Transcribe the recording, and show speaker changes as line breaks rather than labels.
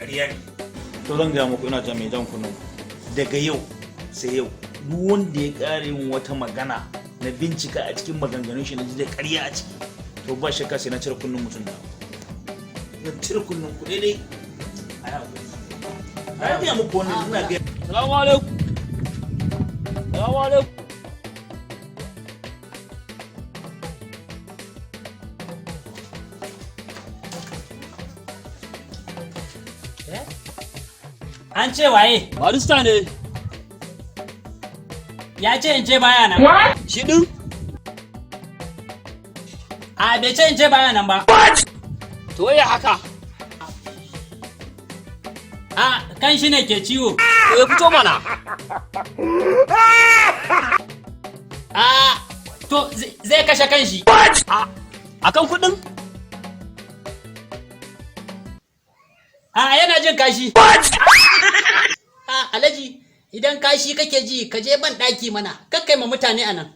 Ƙarya ne. To, zan gaya muku, ina jan mai jan kunnen ku. Daga yau sai yau, duk wanda ya ƙara yin wata magana na bincika a cikin maganganun shi na ji da ƙarya a ciki, to ba shakka sai na cire kunnen mutum da zan cire kunnen ku daidai. A yi, na gaya muku wannan, ina gaya.
Salamu alaikum. Salamu alaikum.
An ce waye?
Barista ne.
Ya ce in ce baya nan.
Shi din?
A, bai ce in ce baya nan ba.
To, ya haka?
A, kan shi ne ke ciwo.
To, ya fito mana.
A, to zai kashe kan shi.
Akan kuɗin?
A, yana jin kashi. A, Alhaji, idan kashi kake ji, ka je ban ɗaki mana, kakkai ma mutane a nan.